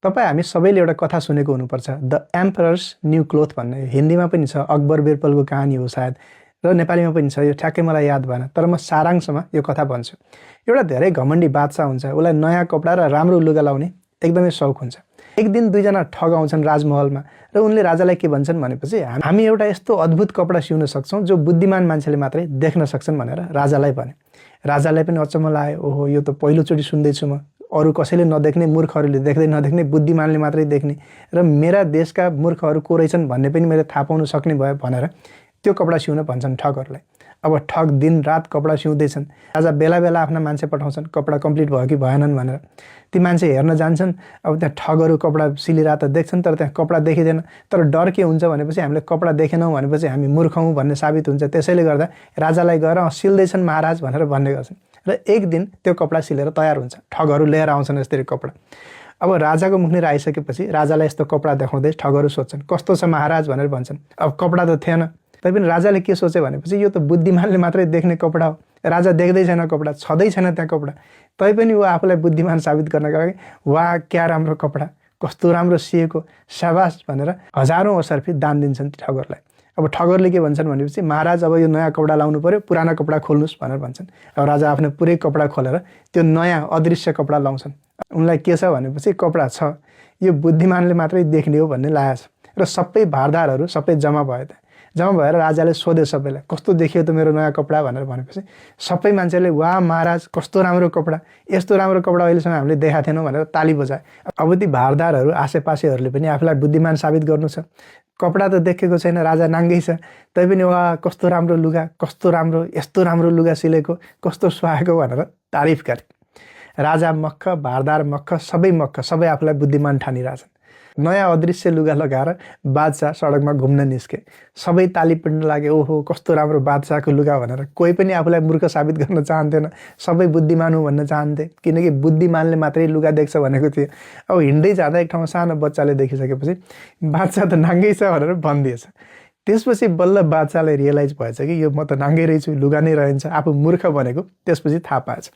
तपाईँ हामी सबैले एउटा कथा सुनेको हुनुपर्छ, द एम्परर्स न्यू क्लोथ भन्ने। हिन्दीमा पनि छ, अकबर बिरबलको कहानी हो सायद, र नेपालीमा पनि छ। यो ठ्याक्कै मलाई याद भएन, तर म सारांशमा यो कथा भन्छु। एउटा धेरै घमण्डी बादशाह हुन्छ, उसलाई नयाँ कपडा र राम्रो लुगा लाउने एकदमै सौख हुन्छ। एक दिन दुईजना ठग आउँछन् राजमहलमा, र उनले राजालाई के भन्छन् भनेपछि, हामी एउटा यस्तो अद्भुत कपडा सिउन सक्छौँ जो बुद्धिमान मान्छेले मात्रै देख्न सक्छन् भनेर राजालाई भने। राजालाई पनि अचम्म लाग्यो, ओहो यो त पहिलोचोटि सुन्दैछु म, अरू कसैले नदेख्ने, मूर्खहरूले देख्दै नदेख्ने, बुद्धिमानले मात्रै देख्ने, र मेरा देशका मूर्खहरू को रहेछन् भन्ने पनि मैले थाहा पाउन सक्ने भयो भनेर त्यो कपडा सिउन भन्छन् ठगहरूलाई। अब ठग दिन रात कपडा सिउँदैछन्। राजा बेला बेला आफ्ना मान्छे पठाउँछन् कपडा कम्प्लिट भयो कि भएनन् भनेर। ती मान्छे हेर्न जान्छन्। अब त्यहाँ ठगहरू कपडा सिलिरहेको त देख्छन्, तर त्यहाँ कपडा देखिँदैन। तर डर के हुन्छ भनेपछि, हामीले कपडा देखेनौँ भनेपछि हामी मूर्ख हौँ भन्ने साबित हुन्छ। त्यसैले गर्दा राजालाई गएर सिल्दैछन् महाराज भनेर भन्ने गर्छन्। र एक दिन त्यो कपडा सिलेर तयार हुन्छ। ठगहरू लिएर आउँछन् यसरी कपडा। अब राजाको मुखनिर आइसकेपछि राजालाई यस्तो कपडा देखाउँदै ठगहरू सोध्छन्, कस्तो छ महाराज भनेर भन्छन्। अब कपडा त थिएन। तैपनि राजाले के सोचे भनेपछि, यो त बुद्धिमानले मात्रै देख्ने कपडा हो। राजा देख्दै छैन कपडा, छँदै छैन त्यहाँ कपडा। तैपनि ऊ आफूलाई बुद्धिमान साबित गर्नका लागि, वाह क्या राम्रो कपडा, कस्तो राम्रो सिएको, शाबास भनेर हजारौँ असर्फी दान दिन्छन् ती ठगहरूलाई। अब ठगरले के भन्छन् भनेपछि, महाराज अब यो नयाँ कपडा लाउनु पर्यो, पुरानो कपडा खोल्नुहोस् भनेर भन्छन्। अब राजा आफ्नो पुरै कपडा खोलेर त्यो नयाँ अदृश्य कपडा लाउँछन्। उनलाई के छ भनेपछि, कपडा छ, यो बुद्धिमानले मात्रै देख्ने हो भन्ने लागेको छ। र सबै भारदारहरू सबै जम्मा भयो त्यहाँ। जम्मा भएर राजाले सोध्यो सबैलाई, कस्तो देखियो त मेरो नयाँ कपडा भनेर भनेपछि सबै मान्छेले, वाह महाराज कस्तो राम्रो कपडा, यस्तो राम्रो कपडा अहिलेसम्म हामीले देखाएको थिएनौँ भनेर ताली बजाए। अब ती भारदारहरू आसेपासेहरूले पनि आफूलाई बुद्धिमान साबित गर्नु छ। कपडा त देखेको छैन, राजा नाङ्गै छ, तैपनि वाह कस्तो राम्रो लुगा, कस्तो राम्रो, यस्तो राम्रो लुगा सिलेको, कस्तो सुहाएको भनेर तारिफ गरे। राजा मक्ख, भारदार मक्ख, सबै मक्ख, सबै आफूलाई बुद्धिमान ठानिरहेछन्। नयाँ अदृश्य लुगा लगाएर बादशाह सडकमा घुम्न निस्के। सबै ताली पिट्न लागे, ओहो कस्तो राम्रो बादशाहको लुगा भनेर। कोही पनि आफूलाई मूर्ख साबित गर्न चाहन्थेन, सबै बुद्धिमान हो भन्न चाहन्थे, किनकि बुद्धिमानले मात्रै लुगा देख्छ भनेको थियो। अब हिँड्दै जाँदा एक ठाउँमा सानो बच्चाले देखिसकेपछि, बादशाह त नाङ्गै छ भनेर भनिदिएछ। त्यसपछि बल्ल बादशाहलाई रियलाइज भएछ कि यो म त नाङ्गै रहेछु, लुगा नै रहन्छ, आफू मूर्ख भनेको त्यसपछि थाहा पाएछ।